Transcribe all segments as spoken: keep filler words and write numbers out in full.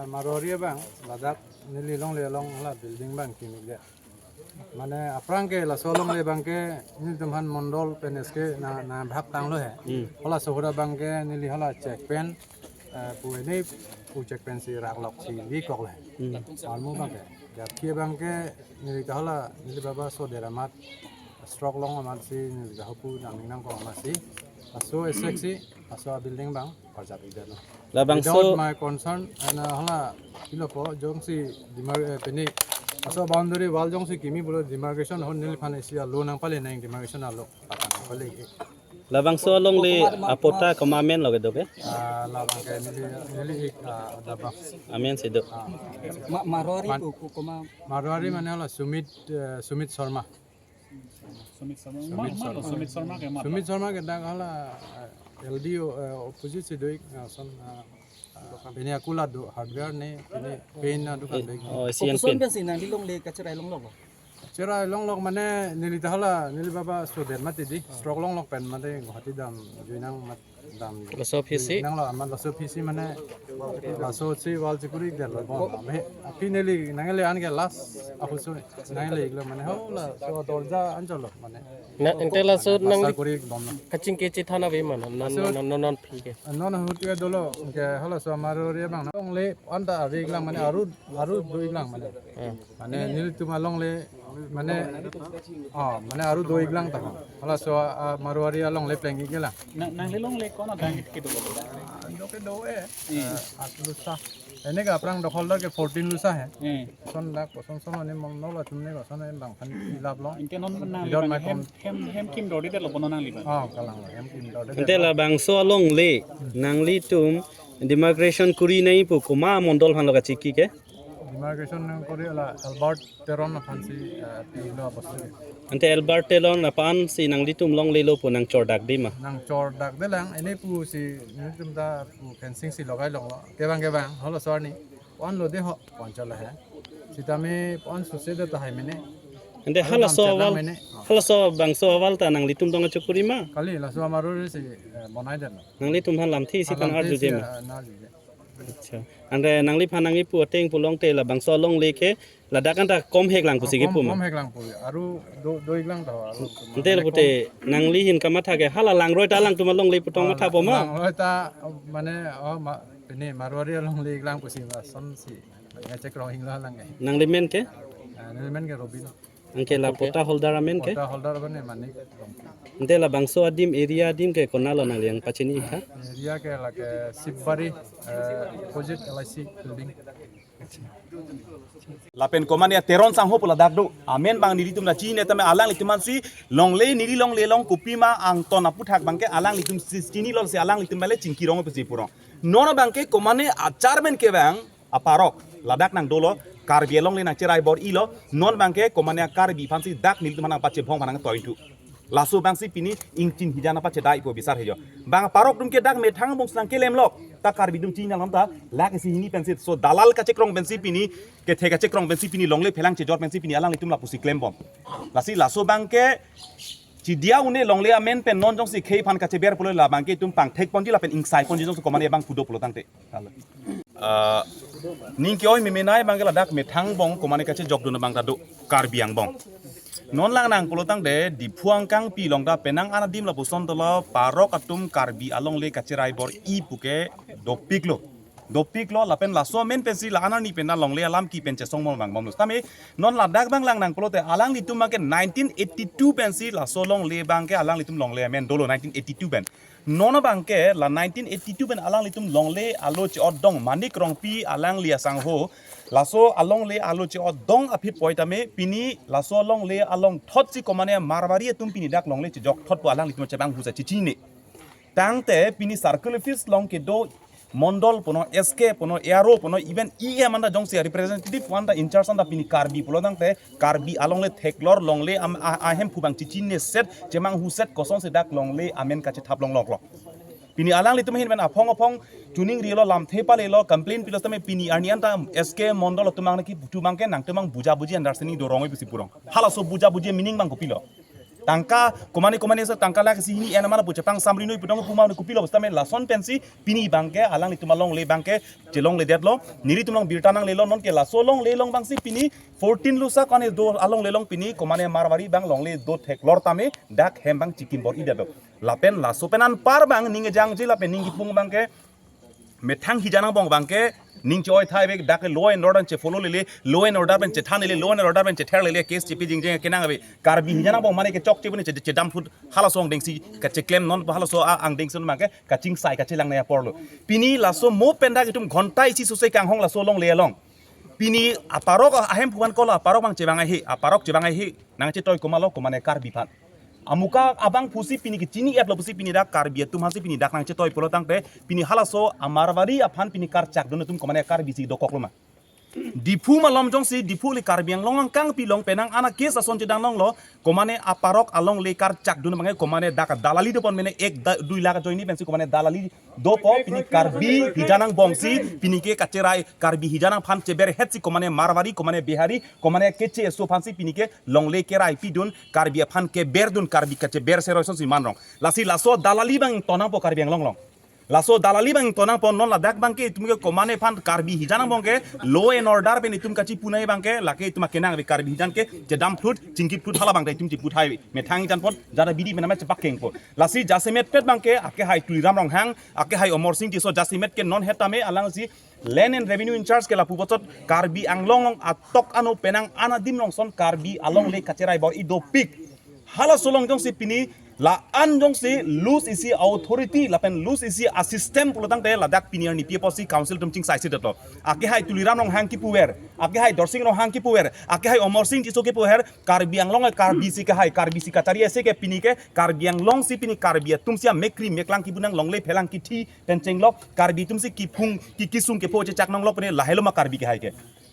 Marwari abang, ladak neli longle along hala building abang kimi dia. Mane aphrang ke laso longle abang ke nelitum aphan mondol pen S K na, na bhag tanglo he. Hmm. Hala sohura abang ke neli hala check pen, eh, pu ini pu check pen si rak lok si vi kok le. Hmm. Almu abang ke. Jabki abang ke neli ta hala neli baba so deramat stroke long amat si neli ta hopu nang nang kok amat si. Laso esek si, laso building abang. Pajak ida no. Labangso without my consent, ana hala ilo po jongsi demar-, eh, pini aso boundary wall jongsi kimi pulo demarcation ahut neliphan isi alo nangpale nang demarcation alo patang pale. Labangso alongle apota komat amen lo kedo ke? Ah, labang ke neli, neli ik, ah, adabang. Amen si do. Ah. Ma-, Marwari Man- ku, ku, koma. Marwari mane hala Sumit, eh, Sumit Sharma. Sumit Sharma. Sumit Sharma. Sumit Sharma ke ma. Sumit Sharma ke dak hala, eh, L D O, eh, opposite si do ik, eh, son, eh, eh, pini akula do hardware ne, pini paint na dukan do ik. Oh, Asian Koson Paint. Pen si nangli longle kacherai longlok lo? Cherai longlok mane neli ta hala, neli baba student mati di, stroke longlok pen mate Guwahati dam, juinang mat dam. Laso aphisi? Nanglo amat laso aphisi mane laso si wall chikuri der lo bon. Me, aphi neli nangle an ke last aku so nangle iklo mane ho laso dorja anchot lo mane. Na, ante laso nangli kuri bomlo. Kachingki chethana ave ma non, non, laso non, non, non aphi ke. Non ahut ke dolo ke hala so Marwari abang longle anta ave iklang mane aru, aru do iklang mane. Hmm. Mane nelitum alongle mane, oh, mane aru do iklang ta. Hala so, ah, Marwari alongle pleng iklang. Na, nangli longle ko-an adang kedo lo? Ah, do ke do eh. Hmm. Ah, aat lusa. Ene ke aphrang dokhol do ke fourteen lusa he. Hmm. Son dak koson son ne mong nolo tum ne koson ne bang khan ilap lo. Ante non nangli without bang my hem, con- hem, hem kim dodi det lo bono nangli bang. Oh, kalang lo, hem kim dodi det. Ante labangso alongle nanglitum demarcation kuri nai pu koma mondol aphan lo kachiki ke? Demarcation nangkuri la Albert Teron aphan si, eh, pilo abosti. Ante Albert Teron aphan si nanglitum longle lo pu nangchordak di ma? Nangchordak de lang, ini pu si nelitum ta pu fencing si logai longlo. Kevang kevang, holo sorni. Pon lo de ho, pon chala he. Sitame pon suse de ta hai mene. Ante hala so awal, mene. Hala so bangso awal ta nanglitum dong achukuri ma? Kali, laso Marwari si, eh, bonai de lo. Nanglitum aphan lamthe isi aphan arju je ma? Lamthe si, eh, na arju je. Acha. Ante nangliphan nangkipu ateng pulote labangso alongle ke ladak anta kom hek lang pusi kipu ma? Kom hek lang pu. Aru do, do iklang ta aru. Ante lapu te nangli ahin kamatha ke hala langroi ta alangtum alongle pu tong matha po ma? Langroi ta mane, oh, ma, pini Marwari alongle iklang pusi ma son si. Ya chekrong hinglo lang ke. Nangli men ke? Ah, neli men ke Robin. Anke la patta holder amen ke? Patta holder abang ne Manik Rongpi. Ante labangso adim area adim ke konat lo nangli nangpachini ik tha? Area ke lake Sibari, eh, opposite L I C building. Lapen komane Teron sangho pu ladak do. Amen abang nelitum la chini tame alanglitum aphan si longle neli longle along kopima angton aphuthak abang ke alanglitum si chini lo si alanglitum bale chingki rong pusi purong. Non abang ke komane a chairman kevang aparok ladak nang dolo, Karbi alongle nangcherai bor-ilo, non abang ke komane Karbi aphan si dak nelitum aphan nangpachebong aphan nangtoitu. Laso abang si pini ingchin hijan apachedai po bisar hejo. Bang aparok atum ke dak methang angbong si nangkelem lok. Ta Karbi atum chini alam ta lak isi hini pensi, so dalal kachekrong pensi pini, kethe kachekrong pensi pini longle phelang chejor pensi pini alanglitum lapusi klembom. Lasi laso abang ke chidia une longle amen pen non jongsi khei aphan kacheber pulo labang ke itum pangthek ponji lapen ingsai ponji jongsi komane abang pudo pulo tangte. Ah, ning ke-oi memenai abang ke ladak methang angbong komane kachejokdun abang ta do Karbi angbong. Non lang nang pulo tangte Diphu angkangpi along ta penang an adim lapuson dolo parok atum Karbi alongle kacherai bor-i pu ke dopiklo. Dopiklo lapen laso amen pensi la-an arni pen ta longle alam ki pen chesong mol bang bomlo. Tame non ladak abang lang nang pulote alanglitum abang ke nineteen eighty-two pensi laso longle abang ke alanglitum longle amen dolo nineteen eighty-two pen. Non abang ke la nineteen eighty-two pen alanglitum longle alo che-otdong Manik Rongpi alangli asangho. Laso alongle alo che-otdong aphi poi tame pini laso alongle along thot si komane Marwari atum pini dak longle chejok thot pu alanglitum chebang husa chechine. Tangte pini circle office along kedo mondol puno, S K puno, A R O puno, even E M anta jongsi representative anta in charge anta pini Karbi pulo tangte Karbi alongle theklor longle am-, a-, ahemphu abang chechine set, chemanghu set kosonsi dak longle amen kachethap longloklo. Pini alanglitum ahin pen aphong aphong chuning rilo lamthe palelo complain pilo tame pini arni anta S K mondol atum abang nangkipu abang ke nangtum abang buja buji understanding do rong-oi pusi purong. Halaso buja buji meaning abang kopilo? Tangka komane komane sa tangka lakh isi hini ena mana pu chepangsamri noi putong pu ma kopilo sitame lason pensi pini abangke alanglitum alongle abangke chelongledetlo, nelitum along birta nanglelo. Non ke laso longle along abangsi pini fourteen Lusa kane do alongle along pini komane Marwari abang longle do theklor tame dak hem abang chikim bor-idetlo. Lapen laso pen anpar abang ning jangji lapen ning kipung abangke methang hijan angbong abangke ning che-oi thai ave, dak law and order che follow lele, law and order pen chethan lele, law and order pen chether lele, case chepi jingjing kenang ave. Karbi hijan angbong mane kechokche pu ne che, chedam phut halaso angdengsi kacheklem non halaso a angdengsi non abangke kachingsai kachelang nangji aporlo. Pini laso mo pen dak itum ghonta isi sose kanghong laso longle along. Pini aparok ahemphu an kolo, aparok abang chevang ahe, aparok chevang ahe nangchetoi komatlo, komane Karbi aphan. Amuka abang pusi pini kechini-etlo pusi pini dak Karbi atum aphansi pini dak nangchetoi pulo tangte pini halaso a-Marwari aphan pini karchakdun atum komane Karbi si dokoklo ma? Diphu malom jongsi Diphu le Karbi Anglong angkang pilong penang ana case ason chedang longlo, komane aparok alongle karchakdun abangke komane dak dalali dopon mene ek da, dui lakh ajoine pensi komane dalali dopo. Pini Karbi hijan angbongsi pini ke kacherai, Karbi hijan aphan cheberhetsi komane Marwari, komane Bihari, komane keche eso aphansi pini ke longle kerai pidun, Karbi aphan keberdun, Karbi kacheber seroi sonsi manrong. Lasi laso dalali abang tonangpo Karbi Anglong along. Laso dalali abang tonangpo. Non ladak abangke itum ke komane aphan Karbi hijan angbong ke law and order pen itum kachipu nangji abangke lake itum akenang ave, Karbi hijan ke chedam phut chingki phut hala abangke itum chipu thai ave. Methang hijan apot jada bidi mename chepak kengpo. Lasi jasemet pet abangke akehai Tuliram Ronghang, akehai Amarsing Tisso, jasemet ke non hetame alangsi Land and Revenue in charge ke lapu bochot Karbi Anglong along atok ano penang ana adim along son Karbi alongle kacherai bor-i dopik. Halaso along jongsi pini la-an jongsi loose isi authority lapen loose isi a-system pulo tangte ladak pini arni pi apotsi council atum chingsai sedetlo. Akehai Tuliram Ronghang kipuver, akehai Dorsing Ronghang kipuver, akehai Amarsing Tisso kipuver, Karbi Anglong Karbi si kehai, Karbi si kachari ase ke pini ke Karbi Anglong si pini Karbi atum si amekkri meklang kibu nang, longle phelang kithi pen chenglok, Karbi atum si kiphung ki kisung kepho chechak nonglok pene lahelo ma Karbi kehai ke.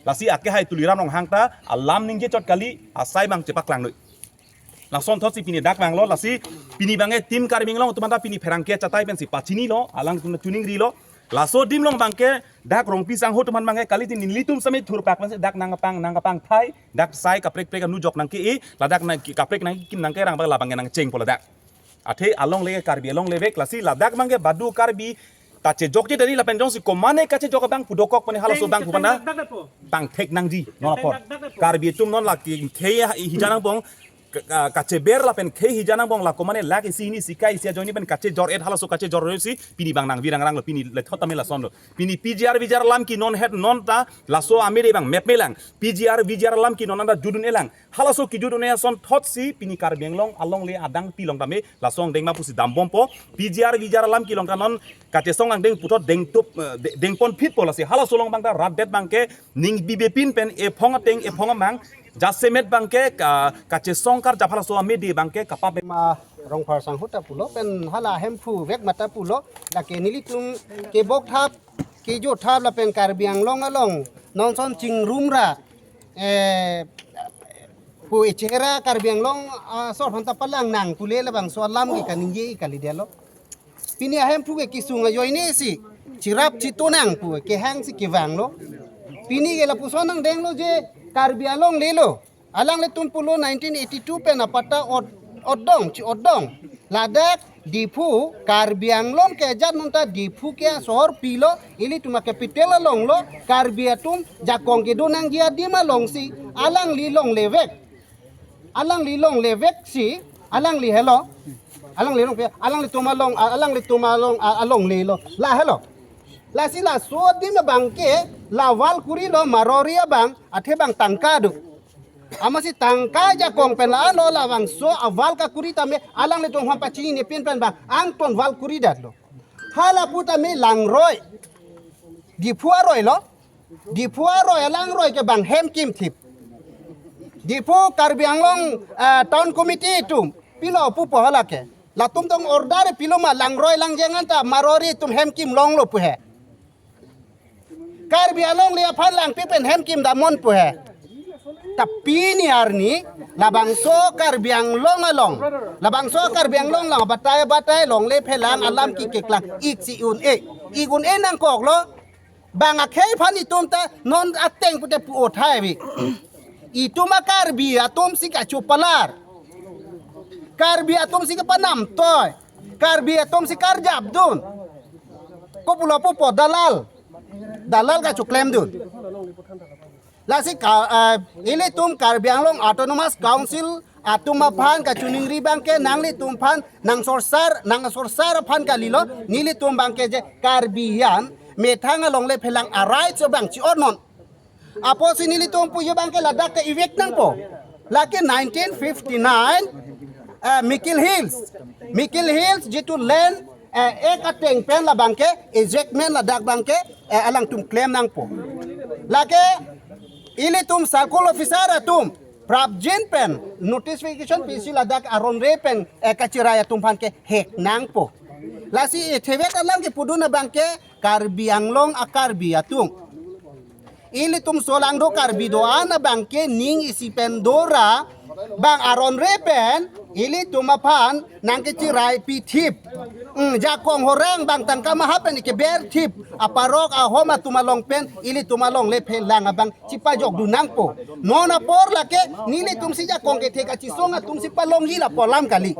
Lasi akehai Tuliram Ronghang ta alam ningje chot kali, asai abang chepaklang noi. Lason thotsi pini dak vanglo, lasi pini abangke Team Karbi Anglong atum anta pini pherangke achatai pensi pachinilo, alangtum chuningrilo. Laso adim along abangke dak Rongpi sangho atum aphan abangke kali tin nelitum same thurpak pensi dak nangkepang nangkepang thai, dak sai kaprek prek anu jok nangke-e, ladak nang kaprek nangkekim nangkerang abang labangke nangchengpo ladak. Athe alongle Karbi alongle vek, lasi ladak abangke badu Karbi ta chejokje dani lapen jongsi komane kachejok abang pu dokok pene halaso abang pu mana pangthek nangji non apor. Karbi atum non lake khei hijan angbong ka, ka, kacheber lapen khei hijan angbong la komane lakh isi hini isi kai isi ajoine pen kachejor-et, halaso kachejor-et si pini abang nangvirang ranglo, pini lethot tame lasonlo. Pini P G R V G R alam ke non het non ta laso amede abang mepmelang. P G R V G R alam ke non anta judun-elang. Halaso kejudun-e ason thotsi pini Karbi Anglong alongle adang pilong tame laso angdeng ma pusi dambompo. P G R V G R alam kelong ta non kachesong angdeng puthot dengtup, eh, de-, dengponphitpo, lasi halaso along abang ta rat det abangke ning bibepin pen ephong ateng ephong amang jasemet abangke ka, kachesong karjap halaso amede abangke kapap. Ma Rongphar sangho ta pulo pen hala hemphu vek mata pulo, lake nelitum kebok thap kejo thap lapen Karbi Anglong along nonson chingrumra, eh, pu echera Karbi Anglong, ah, asor aphanta palang nang pule labangso alam ke kaningje kalidetlo. Pini ahemphu ke kisung ajoine si chirap chitu nang pu kehang si kevanglo. Pini ke lapuson angdenglo je Karbi alonglelo. Alanglitum pulo nineteen eighty-two pen apatta ot-, otdong, chi-otdong. Ladak Diphu, Karbi Anglong ke ajat nonta Diphu ke asohor pilo, ilitum a-capital alonglo, Karbi atum jakong kedo nangji adim alongsi, alangli longle vek. Alangli longle vek si, alangli helo. Alangli long pe, alanglitum along, alanglitum along, alonglelo. La helo. Lasi laso adim abangke, la wall kurilo, Marwari abang, athe abang tangka do. Amatsi tangka ajakong pen la-anlo labangso a-wall kakuri tame alanglitum aphan pachinine pin pen abang angton wall kuridetlo. Hala pu tame langroi. Diphu aroilo. Diphu aroi alangroi ke abang hemkim thip. Diphu Karbi Anglong, ah, Town Committee atum pilo pupo hala ke. Latum tong order pilo ma langroi langjeng anta Marwari atum hemkim longlo pu he. Karbi alongle aphan langpi pen hemkim damnon pu he. Ta pini arni labangso Karbi Anglong along, labangso Karbi Anglong along batai batai longle phelang alam ke keklang ik si un-e, ik un-e nangkoklo. Bang akhei aphan itum ta non ateng pute pu-o thai ave. Itum a-Karbi atum si kachopalar. Karbi atum si kepanam toi. Karbi atum si karjap dun. Kopulo pupo dalal. Dalal kachoklemdun. Lasi ka, eh, ilitum Karbi Anglong Autonomous Council atum aphan kachiningri abangke nanglitum aphan nangsorsar, nangsorsar aphan kalilo, nelitum abangke je Karbi an methang along le phelang a-rights abang chi-onon. Apotsi nelitum puji abangke ladak ke evict nangpo. Lake nineteen fifty-nine, eh, Mikir Hills. Mikir Hills jitu land, eh, ek ateng pen labangke, eviction ladak abangke, eh, alangtum claim nangpo. Lake ilitum circle officer atum prapjin pen notification pisi ladak aron-re pen, eh, kachirai atum aphan ke hek nangpo. Lasi ethevet alam kepudun abangke Karbi Anglong a-Karbi atum. Ilitum solangdo Karbi do-an abangke ning isi pen dora bang aron-re pen ilitum aphan nangkechirai pithip. Hmm, jakong horang bang tangka maha pen ikeber thip. Aparok ahom atum along pen ilitum along le phelang abang chipajokdun nangpo. Non apor lake nelitum si jakong kethe kachisong atum si palongji lapu alam kali.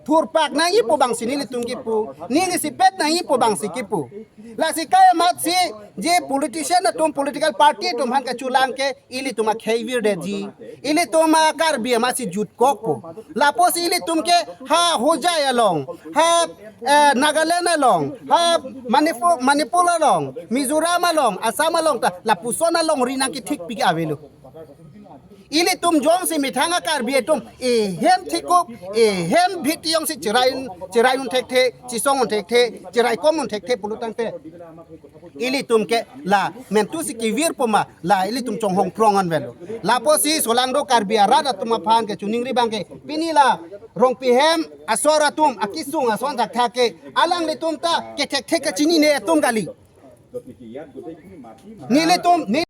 Thurpak nangji pu abangsi nelitum kipu. Ning isipet nangji pu abangsi kipu. Lasi kai amatsi je politician atum political party atum aphan kachelang ke ilitum akhei virdetji. Ilitum a-Karbi amatsi jutkokpo. Lapusi ilitum ke ha Hojai along, ha, eh, Nagaland along, ha Manipur, Manipur along, Mizoram along, Assam along ta lapuson alongri nangkethikpik avelo. Ilitum jongsi methang a-Karbi atum ehem thikup, ehem bhiti jongsi chirai, chirai un thekthe, chisong un thekthe, chirai kom un thekthe pulo tangte, ilitum ke la mentu si kevirpo ma, la ilitum chonghong prong an avelo. Lapusi solangdo Karbi arat atum aphan kachiningri abangke pini la Rongpi hem asor atum akesung ason thakthak ke alanglitum ta kethekthek kachinine atum kali. Nelitum, ne